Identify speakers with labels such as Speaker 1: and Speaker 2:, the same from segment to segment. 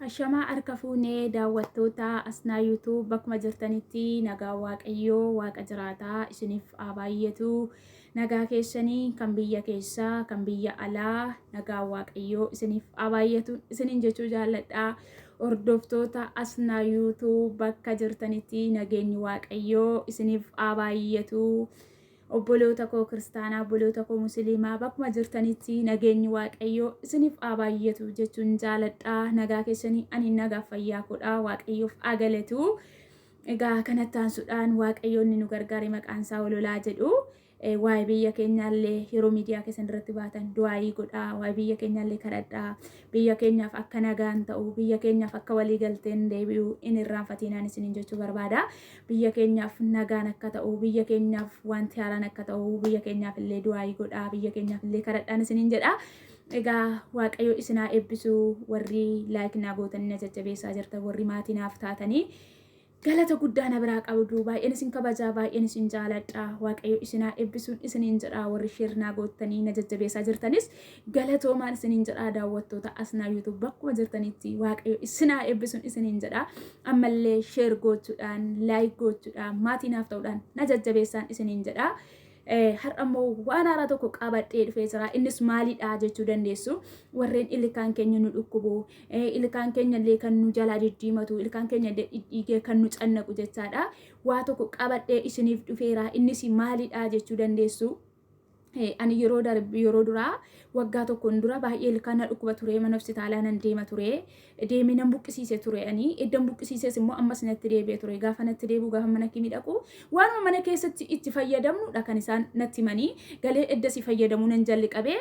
Speaker 1: Ashamaa harka fuunee daawwattoota Asnaa YouTube bakkuma jirtanitti nagaa Waaqayyoo Waaqa jiraataa isiniif haa baay'atu. Nagaa keessanii kan biyya keessaa kan biyya alaa nagaa Waaqayyoo isiniif haa baay'atu isiniin jechuu jaalladha. Hordoftoota Asnaa YouTube bakka jirtanitti nageenyi Waaqayyoo isiniif haa baay'atu. Obboloota koo kiristaanaa, obboloota koo musiliimaa bakkuma jirtanitti nageenyi Waaqayyoo isiniif haa baay'atu jechuun jaaladha. Nagaa keessanii ani nagaa fayyaa koodha. Waaqayyoof haa galatu. Egaa kanatti aansuudhaan Waaqayyoon nu gargaare maqaan isaa ololaa jedhu. Waa'ee biyya keenyaallee yeroo miidiyaa keessan irratti baatan du'aayii godhaa. Waa'ee biyya keenyaallee kadhadhaa. Biyya keenyaaf akka nagaan ta'u, biyya keenyaaf akka walii galteen deebi'u hin irraanfatinaan isiniin jechuu barbaada. Biyya keenyaaf nagaan akka ta'u, biyya keenyaaf wanti haaraan akka ta'u, biyya keenyaaf illee du'aayii godhaa, biyya keenyaaf illee kadhadhaan isiniin jedha. Egaa Waaqayyo isin haa eebbisu warri like naa gootanii na jajjabeessaa jirtan warri maatii naaf taatanii. Galata guddaa na biraa qabdu. Baay'een isin kabajaa, baay'een isin jaaladha. Waaqayyo isin haa eebbisuun isiniin jedha. Warri share naa goottanii na jajjabeessaa jirtanis galatoomaan isiniin jedha. Daawwattoota Asnaa YouTube bakkuma jirtanitti Waaqayyo isin haa eebbisuun isiniin jedha. Ammallee share gochuudhaan, like gochuudhaan, maatii naaf ta'uudhaan na jajjabeessaan isiniin jedha. Har'a immoo waan haaraa tokko qabadhee dhufee jira. Innis maalidha jechuu dandeessu. Warreen ilkaan keenya nu dhukkubu, ilkaan keenya illee kan nu jalaa diddiimatu, ilkaan keenya illee dhidhiigee kan nu cannaqu jechaadha. Waa tokko qabadhee isiniif dhufeera. Innis maalidha jechuu dandeessu. Ani yeroo darbe yeroo duraa waggaa tokkoon dura baay'ee ilkaan na dhukkuba ture mana hospitaalaa nan deema ture deemee nan buqqisiise ture ani eddan buqqisiises immoo ammas natti deebi'e ture gaafa natti deebi'u gaafa mana kimii dhaqu waanuma mana keessatti itti fayyadamnudha kan isaan natti himanii galee eddasi fayyadamuu nan jalqabe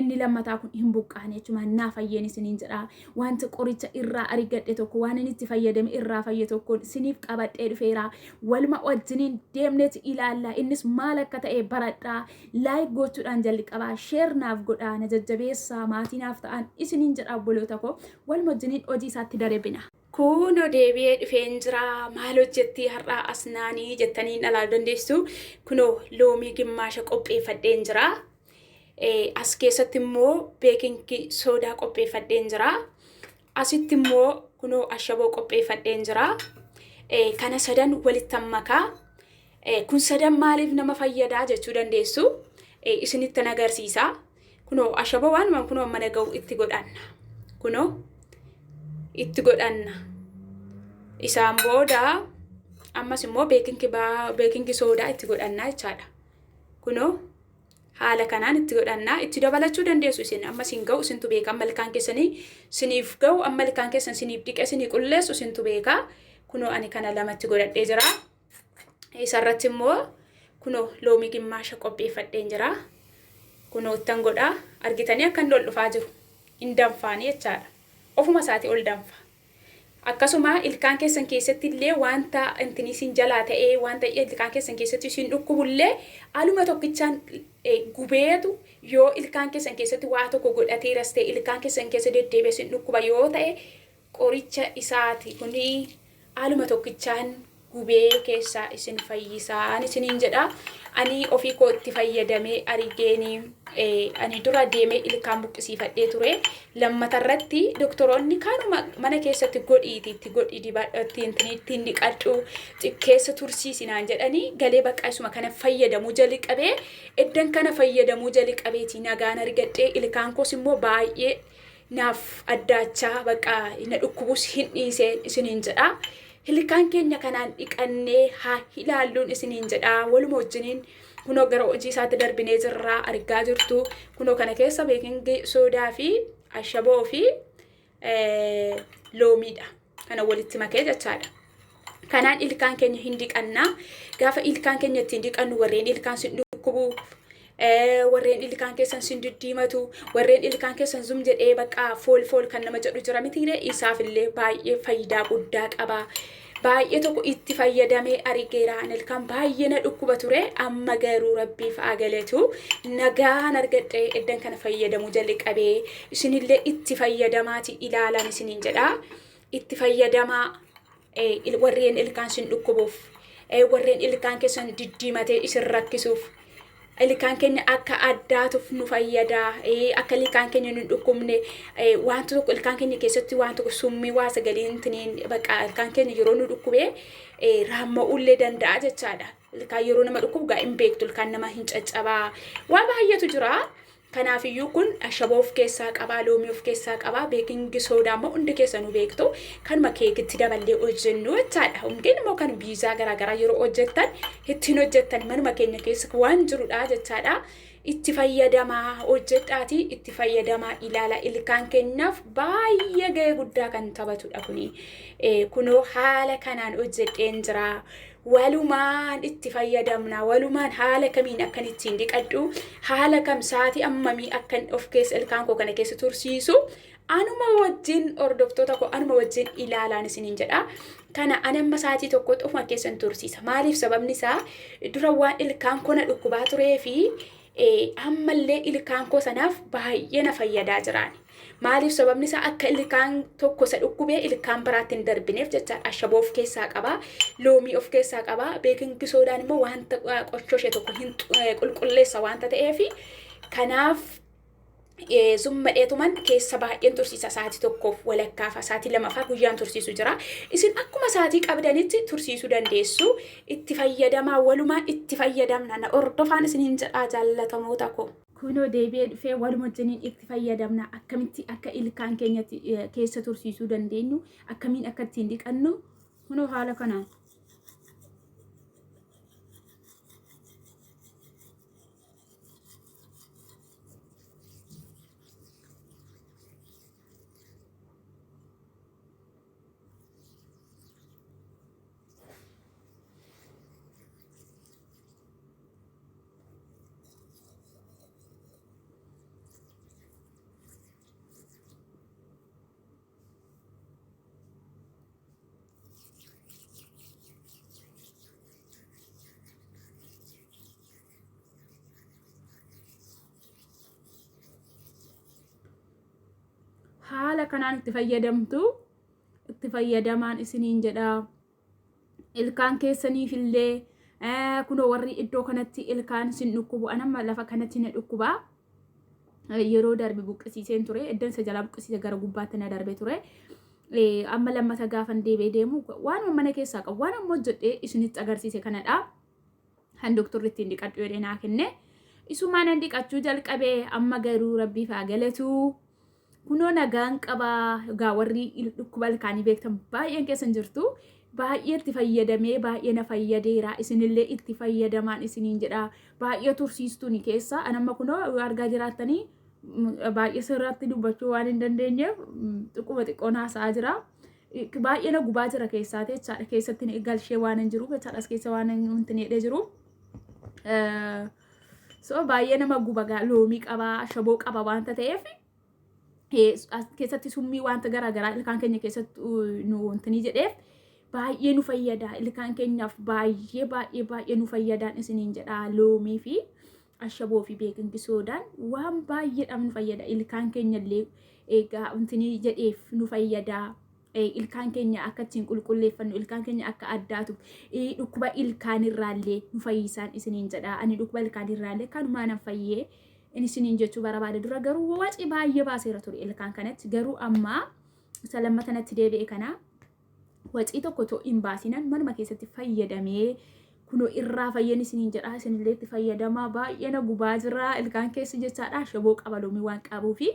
Speaker 1: inni lammataa kun hin buqqaane jechuudha naa fayyeen isiniin jedha wanta qoricha irraa arigadhe tokko waan inni itti fayyadame irraa fayye tokkoon isiniif qabadhee dhufeera waluma wajjiniin deemneeti ilaalla innis maal akka ta'e baradhaa like gochuudhaan jalqabaa share naaf godhaa na jajjabeessaa maatii naaf ta'an isiniin jedha obboloota koo waluma wajjiniin hojii isaatti darbina. Kunoo deebi'ee dhufeen jira maal hojjettii har'aa asnaanii jettanii dhalaa dandeessu kunoo loomii gimmaasha qopheeffadheen jira. As keessatti immoo beekinki soodaa qopheeffadheen jira. Asitti immoo kunoo ashaboo qopheeffadheen jira. Kana sadan walittan makaa. Kun sadan maaliif nama fayyadaa jechuu dandeessu. Isinittan agarsiisa. Kunoo ashaboo waanuma kunoo mana ga'u itti godhanna. Kunoo itti godhanna. Isaan booda ammas immoo beekinki soodaa itti godhanna jechaadha. Kunoo haala kanaan itti godhanna. Itti dabalachuu dandeessu isin amma isin ga'u isintu beeka. Amma ilkaan keessanii siniif ga'u amma ilkaan keessan siniif dhiqe sinii qulleessu isintu beeka. Kunoo ani kana lamatti godhadhee jira. Isarratti immoo kunoo loomii gimmaasha qopheeffadheen jira. Kunoo ittan godha. Argitanii akka inni ol dhufaa jiru. Hin danfaanii jechaadha. Ofuma isaatii ol danfa. Akkasuma ilkaan keessan keessatti illee wanta intini isin jalaa ta'ee wanta ilkaan keessan keessatti isin dhukkubu illee aluma tokkichaan gubeetu yoo ilkaan keessan keessatti waa tokko godhateeras ta'e ilkaan keessan keessa deddeebi'ee isin dhukkuba yoo ta'e qoricha isaati kuni aluma tokkichaan gubee keessaa isin fayyisaan isiniin jedha. Ani ofii koo itti fayyadamee argeeni ani dura deemee ilkaan buqqisiifadhee ture. Lammatarratti doktoroonni kanuma mana keessatti godhiiti itti godhi dibadhu ittiin ittiin dhiqadhu keessa tursiisi naan jedhanii galee bakka isuma kana fayyadamuu jalqabee eddan kana fayyadamuu jalqabeeti nagaan argadhee ilkaan koos immoo baay'ee naaf addaachaa bakka na dhukkubus hin dhiisee isiniin jedha. Ilkaan keenya kanaan dhiqannee haa ilaalluun isiniin jedha. Waluma wajjiniin kunoo gara hojii isaatti darbinee jirra argaa jirtu. Kunoo kana keessa beekingi soodaa fi ashaboo fi loomiidha. Kana walitti makee jechaadha. Kanaan ilkaan keenya hin dhiqanna. Gaafa ilkaan keenya ittiin dhiqannu warreen ilkaan sin dhukkubu, warreen ilkaan keessan sin diddiimatu, warreen ilkaan keessan zum jedhee bakka fool fool kan nama jedhu jira mitiiree isaaf illee baay'ee faayidaa guddaa qaba. Baay'ee tokko itti fayyadamee argeera. Ilkaan baay'ee na dhukkuba ture. Amma garuu rabbiif haa galatu. Nagaan argadhee eddan kana fayyadamuu jalqabee isinillee itti fayyadamaati ilaalaan isiniin jedha. Itti fayyadamaa warreen ilkaan sin dhukkubuuf warreen ilkaan keessan diddiimatee isin rakkisuuf Ilkaan keenya akka addaatuuf nu fayyada. Akka ilkaan keenya nu dhukkubne wanta tokko ilkaan keenya keessatti waan tokko summii waa sagalee hin baqa ilkaan keenya yeroo nu dhukkube raamma'uullee danda'a jechaadha. Ilkaan yeroo nama dhukkubu gaa hin beektu, ilkaan nama hin caccabaa, waa baay'eetu jira. Kanaafiyyuu kun ashaboo of keessaa qabaa, loomii of keessaa qabaa, baking soda immoo hundi keessanuu beektu, kanuma keekitti daballee hojjennu jechaadha. Hundeen immoo kan biizaa garaagaraa yeroo hojjettan ittiin hojjettan manuma keenya keessa waan jirudha jechaadha. Itti fayyadamaa, hojjedhaatii itti fayyadamaa ilaala, ilkaan keenyaaf baay'ee gahee guddaa kan taphatudha kuni. Kunoo haala kanaan hojjedheen jira. Walumaan itti fayyadamna, walumaan haala kamiin akkan ittiin dhiqadhu, haala kam sa'aatii ammamii akkan of keessa ilkaan koo kana keessa tursiisu anuma wajjin, hordoftoota koo, anuma wajjin ilaalaan isiniin jedha. Kana ani amma sa'aatii tokkotti ofuma keessan tursiisa. Maaliif? Sababni isaa dura waan ilkaan koo na dhukkubaa turee fi ammallee ilkaan koo sanaaf baay'ee na fayyadaa jiraani. Maaliif? Sababni isaa akka ilkaan tokko isa dhukkubee ilkaan biraatti hin darbineef jecha. Ashaboo of keessaa qaba, loomii of keessaa qaba, baking sodaan immoo wanta qochoo ishee tokko hin qulqulleessa wanta ta'eef, kanaaf zummadheetuman keessa baay'een tursiisa. Sa'aatii tokkoof walakkaafa, sa'aatii 2faa guyyaan tursiisu jira. Isin akkuma sa'aatii qabdanitti tursiisuu dandeessu. Itti fayyadamaa, walumaan itti fayyadamna, na hordofaan isiniin jedhaa, jaallatamoota koo. Kunoo deebi'ee dhufee waluma wajjiniin itti fayyadamna, akkamitti akka ilkaan keenyatti keessa tursiisuu dandeenyu, akkamiin akka ittiin dhiqannu kunoo haala kanaan. Haala kanaan itti fayyadamtu, itti fayyadamaan isiniin jedha. Ilkaan keessaniif illee kunoo warri iddoo kanatti ilkaan isin dhukkubu, anamma lafa kanatti na dhukkuba. Yeroo darbe buqqisiiseen ture, iddoon isa jalaa buqqisiise gara gubbaatti na darbe ture. Amma lammata gaafan deebi'ee deemu waanuma mana keessaa qabu waan amma hojjedhee isinitti agarsiise kanadha. Kan doktorri ittiin dhiqadhu jedhee naa kenne. Isumaan nan dhiqachuu jalqabe, amma garuu rabbiif haa galatu. Kunoo nagaan qabaa. Egaa warri dhukkuba ilkaanii beektan baay'een keessan jirtu. Baay'ee itti fayyadamee baay'ee na fayyadeera. Isinillee itti fayyadamaan isiniin jedha. Baay'ee tursiistuuni keessa. Anamma kunoo argaa jiraattanii baay'ee sirraatti dubbachuu waan hin dandeenyeef xiqquma xiqqoon haasa'aa jira. Baay'ee na gubaa jira keessaati jechaadha. Keessatti galshee waan hin jiruuf jechaadha. As keessa waan hin hidhee jiru. So baay'ee nama guba, loomii qabaa, ashaboo qaba waanta ta'eef keessatti summii wanta garaagaraa ilkaan keenya keessatti nu wantanii jedheef baay'ee nu fayyada. Ilkaan keenyaaf baay'ee baay'ee baay'ee nu fayyadaan isiniin jedha. Loomii fi ashaboo fi baking sodaan waan baay'eedhaaf nu fayyada. Ilkaan keenya illee egaa wantanii jedheef nu fayyada. Ilkaan keenya akka ittiin qulqulleeffannu, ilkaan keenya akka addaatu, dhukkuba ilkaanirraallee nu fayyisaan isiniin jedha. Ani dhukkuba ilkaanirraallee kanumaan nan fayyee inni isiniin jechuu barbaada. Dura garuu wacii baay'ee baaseera ture ilkaan kanatti, garuu amma isa lammatanatti deebi'e kana wacii tokko too hin baasinan manuma keessatti fayyadamee kunoo irraa fayyan isiniin jedha. Isinillee itti fayyadamaa. Baay'ee na gubaa jira ilkaan keessi jechaadha. Ashaboo qaba, loomii waan qabuu fi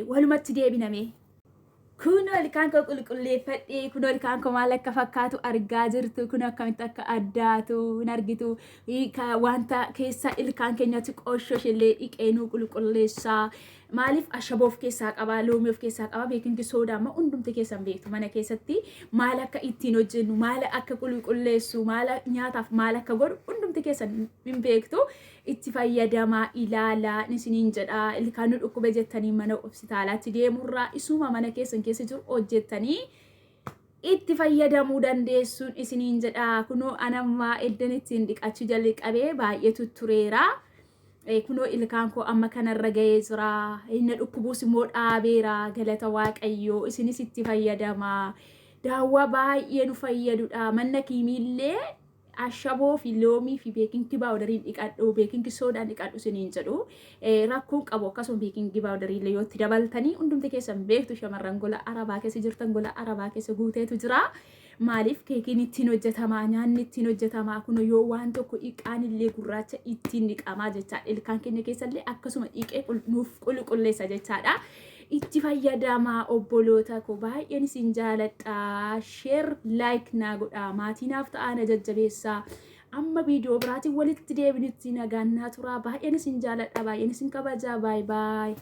Speaker 1: walumatti deebiname. Kunoo ilkaan koo qulqulleeffadhee, kunoo ilkaan koo maal akka fakkaatu argaa jirtu, kunoo akkamitti akka addaatu hin argitu. Wanta keessa ilkaan keenyatti qoshoo ishee dhiqee nuu qulqulleessaa. Maaliif? Ashaboo of keessaa qaba, loomii of keessaa qaba, baking soda immoo hundumti keessan beektu, mana keessatti maal akka ittiin hojjennu, maal akka qulqulleessu, maal nyaataaf maal akka godhu hundumti keessan hin beektu. Itti fayyadamaa ilaalaa isiniin jedha. Ilkaan nu dhukkube jettanii mana hospitaalaatti deemurraa isuma mana keessan keessa jiru hojjettanii itti fayyadamuu dandeessuun isiniin jedha. Kunoo anammaa eddan ittiin dhiqachuu jalqabee baay'ee tuttureera. Kunoo ilkaan koo amma kanarra ga'ee jira. Inni dhukkubuus immoo dhaabeera. Galata Waaqayyoo, isinis itti fayyadamaa. Daawwaa baay'ee nu fayyadudha. Manna kiimiillee Ashaboo fi loomii fi beekingi baawudariin dhiqadhu, beekingi soodaan dhiqadhu isiniin jedhu. Rakkoon qabu akkasuma beekingi baawudarii illee yoo itti dabaltanii hundumti keessan beektu shamarran gola arabaa keessa jirtan gola arabaa keessa guuteetu jira. Maaliif keekiin ittiin hojjetamaa, nyaanni ittiin hojjetamaa kun yoo waan tokko dhiqaan illee gurraacha ittiin dhiqamaa jechaadha. Ilkaan keenya keessa illee akkasuma dhiqee nuuf qulqulleessa jechaadha. Itti fayyadamaa obboloota koo baay'een isin jaaladha. Share like naa godhaa maatii naaf ta'aa na jajjabeessaa. Amma viidiyoo biraatiin walitti deebinutti nagaan naa turaa. Baay'een isin jaaladha baay'een isin kabajaa. Baay baay.